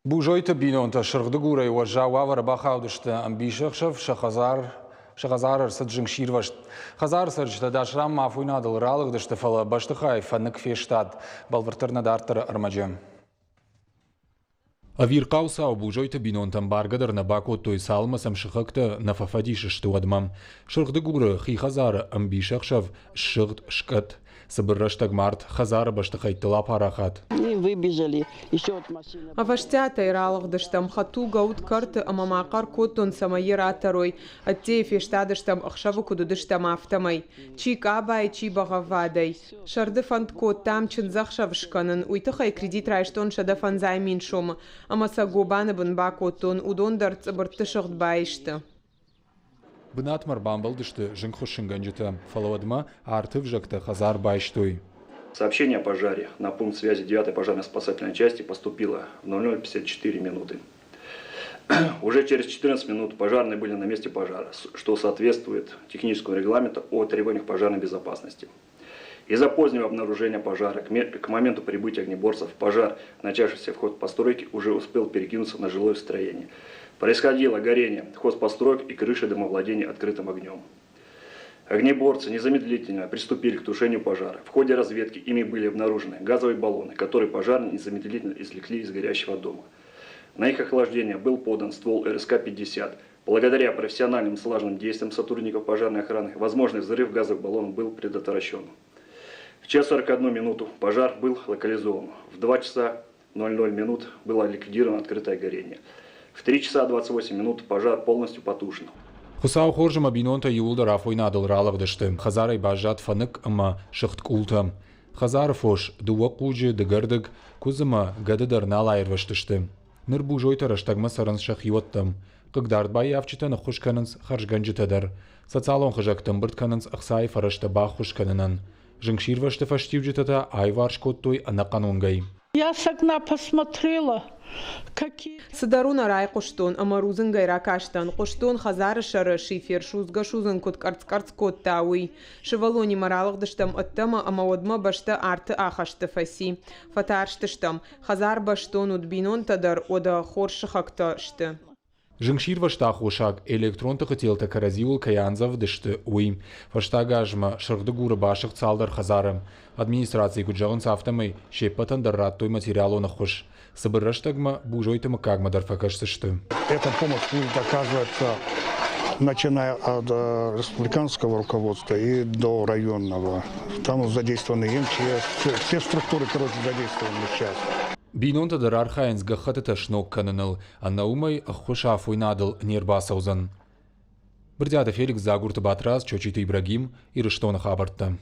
Бузойты бинонтӕ Сырх-Дыгурӕй уӕззау уавӕры бахаудысты. Ӕмбисӕхсӕв сӕ хӕдзар сӕ хӕдзары ӕрцыд зынгсирвӕзт. Хӕдзары цӕрджытӕ дӕсраммӕ афойнадыл ралыгъдысты, фӕлӕ бӕстыхай фӕнык фестад. Бӕлвырддӕр нӕ дарддӕры ӕрмӕджы. Ӕвирхъау цау Бузойты бинонтӕм баргӕ дӕр нӕ бакодтой, цалынмӕ сӕм сыхӕгтӕ нӕ фӕфӕдис сты, уӕдмӕ. Сырх-Дыгуры хи хӕдзары ӕмбисӕхсӕв ссыгъд скъӕт. Цыбыр рӕстӕг мард хӕдзары бӕстыхӕйттыл апарахат. Ӕвӕстиатӕй ралыгъдыстӕм, хӕдтулгӕ уыд кӕрты ӕмӕ ма хъӕр кодтон, цӕмӕй йӕ ратӕрой. Ӕддейы фестадыстӕм, ӕхсӕвы куыд уыдыстӕм, афтӕмӕй. Чи къабайы, чи бӕгъӕввадӕй. Сӕрды фӕнд кодтам чындзӕхсӕв скӕнын, уый тыххӕй кредит райстон 150 000 сомы ӕмӕ сӕ гобаны бын бакодтон, уыдон дӕр цъыбыртты сыгъд баисты. Бынатмӕ ӕрбамбӕлдысты зынгхуыссынгӕнджытӕ, фӕлӕ уӕдмӕ арты ӕвзӕгтӕ хӕдзар байстой. Сообщение о пожаре на пункт связи 9-й пожарно-спасательной части поступило в 00:54 минуты. Уже через 14 минут пожарные были на месте пожара, что соответствует техническому регламенту о требованиях пожарной безопасности. Из-за позднего обнаружения пожара к моменту прибытия огнеборцев пожар, начавшийся в хозпостройке, уже успел перекинуться на жилое строение. Происходило горение хозпостроек и крыши домовладения открытым огнем. Огнеборцы незамедлительно приступили к тушению пожара. В ходе разведки ими были обнаружены газовые баллоны, которые пожарные незамедлительно извлекли из горящего дома. На их охлаждение был подан ствол РСК-50. Благодаря профессиональным слаженным действиям сотрудников пожарной охраны возможный взрыв газовых баллонов был предотвращен. В час 41 минуту пожар был локализован. В 2 часа 00 минут было ликвидировано открытое горение. В 3 часа 28 минут пожар полностью потушен. Хуыцау хорз ӕмӕ бинонтӕ иууылдӕр афойнадыл ралыгъдысты. Хӕдзарӕй баззад фӕнык ӕмӕ сыгъд къултӕ. Хӕдзары фос, дыууӕ хъуджы, дыгӕрдыг, куыдз ӕмӕ гӕды дӕр нал аирвӕзтысты. Ныр Бузойтӕ рӕстӕгмӕ цӕрынц сӕхиуӕттӕм. Хъыгдардбаййафджытӕн ӕххуыс кӕнынц хӕрзгӕнджытӕ дӕр. Социалон хызӕгты ӕмбырд кӕнынц ӕхцайы фӕрӕзтӕ баххуыс кӕнынӕн. Зынгсирвӕзты фӕстиуджытӕ та аиварс кодтой ӕнӕхъӕн уынгӕй. Я с окна посмотрела, какие. Цыдӕр уын ӕрӕйхъуыстон ӕмӕ рудзынгӕй ракастӕн. Хъуыстон, хӕдзары сӕры шифер судзгӕ-судзын куыд къӕрцц-къӕрцц кодта, уый. Сывӕллонимӕ ралыгъдыстӕм ӕддӕмӕ ӕмӕ уӕдмӕ бӕстӕ арты ахӕсты фӕци. Фӕтарстыстӕм. Хӕдзар бӕстон уыд, бинонтӕ дӕр уӕдӕ хорз сыхӕгтӕ сты. Зынгсирвӕзты аххосаг электрон тыхы телтӕ кӕрӕдзиуыл кӕй андзӕвдысты, уый. Фӕстаг азмӕ Сырх-Дыгуры басыгъд цалдӕр хӕдзары. Администрацийы куыд зӕгъынц, афтӕмӕй се ппӕтӕн дӕр радтой материалон ӕххуыс. Цыбыр рӕстӕгмӕ Бузойты мыггагмӕ дӕр фӕкӕсдзысты. Эта помощь будет оказываться начиная от республиканского руководства и до районного. Там задействованы МЧС, все структуры, короче, задействованы сейчас. Бинонтӕ дӕр архайынц гӕххӕттытӕ сног кӕныныл, ӕнӕ уымӕй ӕххуыс афойнадыл не рбацӕудзӕн. Брытъиаты Феликс, Дзагурты Батрадз, Чочиты Ибрагим, Ирыстоны хабӕрттӕ.